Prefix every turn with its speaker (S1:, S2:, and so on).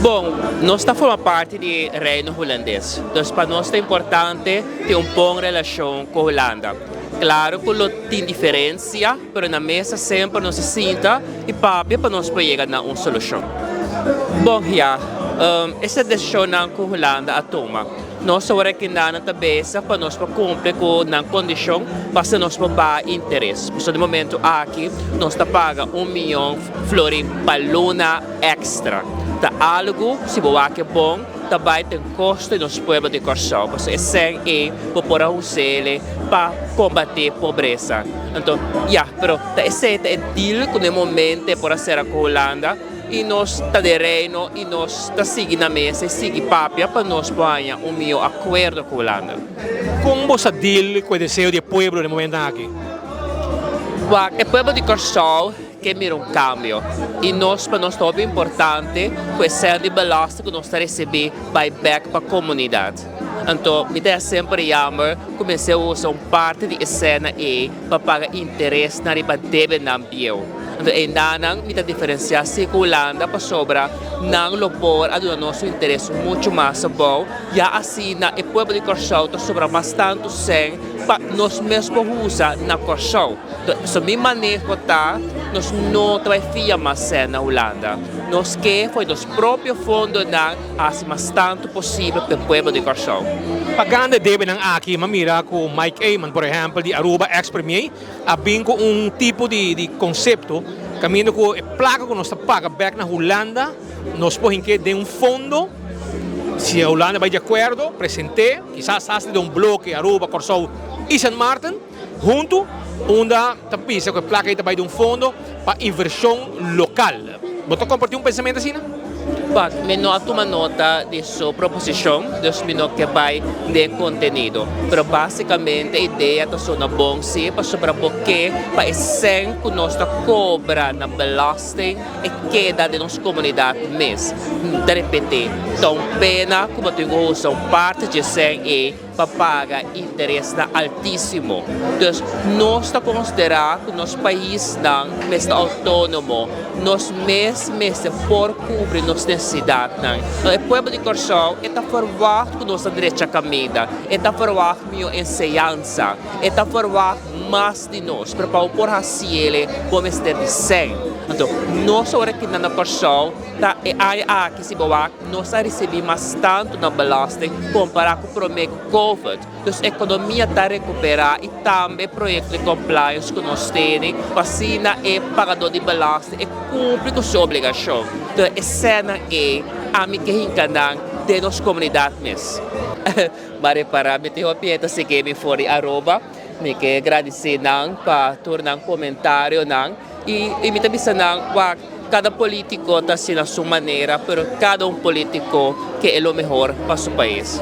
S1: Bon, nos ta forma parti di Reino Hulandes. Dus pa nos ta importante tin un bon relashon ku Hulanda. Klaro ku lo tin diferensia, pero na mesa semper nos ta sinta i papia pa nos por yega na un solushon. Bon, ya, esei desishonnan ku Hulanda a tuma. Nos awor aki nan ta bezig pa nos por kumpli ku nan kondishon pa asina nos por baha interes. Pasobra di momento aki nos ta paga un miyon florin pa luna èkstra. Ta algu, si bo wak e bon, ta bai ten kosto di nos pueblo di Kòrsou. Pasobra e sèn ei bo por a us'el pa kombatí pobresa. Anto, ya, pero ta esei ta e deal ku na e momento e por a sera ku Hulanda. I nos ta den Reino i nos ta sigui na mesa i sigui papia pa nos por haña un mihó akuerdo ku Hulanda.
S2: Kon bo sa deal ku e deseo di e pueblo den e momentonan aki?
S1: Wak, e pueblo di Kòrsou ke mira un kambio i nos pa nos ta hopi importante ku e sèn di belasting ku nos ta risibí bai bèk pa komunidat. Anto mi ta semper yamber ku mester usa un parti di e sènnan ei pa paga interesnan riba debenan bieu. Anto einan mi ta diferensiá si ku Hulanda pasobra nan lo por a duna nos un interes muchu mas abou, ya asina e pueblo di Kòrsou ta sobra mas tantu sèn pa nos mes por usa na Kòrsou. So mi maneho ta nos no ta bai fia mas sèn na Hulanda. Nos ke for nos propio fondonan hasi mas tantu posibel pa e pueblo di Kòrsou.
S2: Pagando e debenan aki, mi a mira ku Mike Eman, por ehèmpel, di Aruba, eks premier, a bin ku un tipo di konsepto kaminda ku e plaka ku nos ta paga bèk na Hulanda nos por hink'é den un fondo, si Hulanda bai di akuerdo present'é, kisas hasta den un bloke Aruba, Kòrsou i Sint Maarten huntu unda ta bisa ku e plaka ei ta bai den un fondo pa invershon lokal. Bo ta kompartí un pensamentu asina?
S1: But mi no a tuma nota di su proposishon, dus mi no ke bai den kontenido. Pero básikamente e idea ta sona bon sí, pasobra bo ke pa e sèn ku nos ta kobra na belasting e keda den nos komunidat mes. Mi ta repetí, ta un pena ku bo tin ku usa un parti dje sèn ei pa paga interesnan altísimo. Dus nos ta konsiderá ku nos paisnan mester outónomo, nos mes mester por kubri nos nesesidatnan. E pueblo di Kòrsou e ta ferwagt ku nos ta drecha kaminda, e ta ferwagt mihó enseñansa, e ta ferwagt mas di nos, pero pa bo por hasiel bo mester di sèn. Anto nos ora ki nan na Kòrsou ta e aña aki si bo wak nos a risibí mas tantu na belasting kompará ku promé ku Covid. Dus ekonomia ta rekuperá i tambe proyekto di compliance ku nos tene pa asina e pagadó di belasting e kumpli ku su obligashon. Entonces e sènnan ei ami ke hinka nan den nos komunidat mes. M'a repará mi tin hopi hende ta sigui mi for di Aruba. Mi ke gradisí nan pa tur nan komentarionan i mi ta bisa nan wak kada polítiko ta hasi na su manera pero kada un polítiko ke e lo mehor pa su pais.